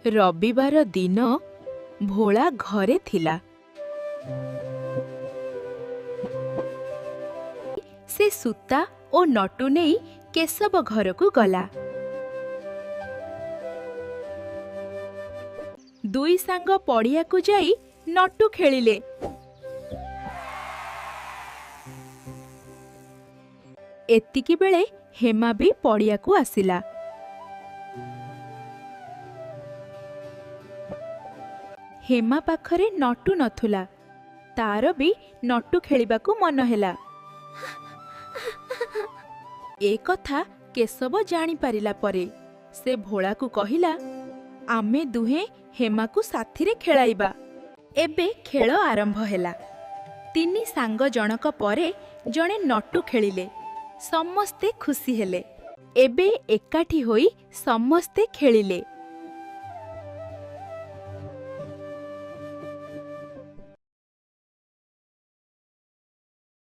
ରବିବାର ଦିନ ଭୋଳା ଘରେ ଥିଲା। ସେ ସୂତା ଓ ନଟୁ ନେଇ କେଶବ ଘରକୁ ଗଲା। ଦୁଇ ସାଙ୍ଗ ପଡ଼ିଆକୁ ଯାଇ ନଟୁ ଖେଳିଲେ। ଏତିକିବେଳେ ହେମା ବି ପଡ଼ିଆକୁ ଆସିଲା। ହେମା ପାଖରେ ନଟୁ ନଥିଲା। ତାର ବି ନଟୁ ଖେଳିବାକୁ ମନ ହେଲା। ଏ କଥା କେଶବ ଜାଣିପାରିଲା ପରେ ସେ ଭୋଳାକୁ କହିଲା, ଆମେ ଦୁହେଁ ହେମାକୁ ସାଥିରେ ଖେଳାଇବା। ଏବେ ଖେଳ ଆରମ୍ଭ ହେଲା। ତିନି ସାଙ୍ଗ ଜଣକ ପରେ ଜଣେ ନଟୁ ଖେଳିଲେ। ସମସ୍ତେ ଖୁସି ହେଲେ। ଏବେ ଏକାଠି ହୋଇ ସମସ୍ତେ ଖେଳିଲେ।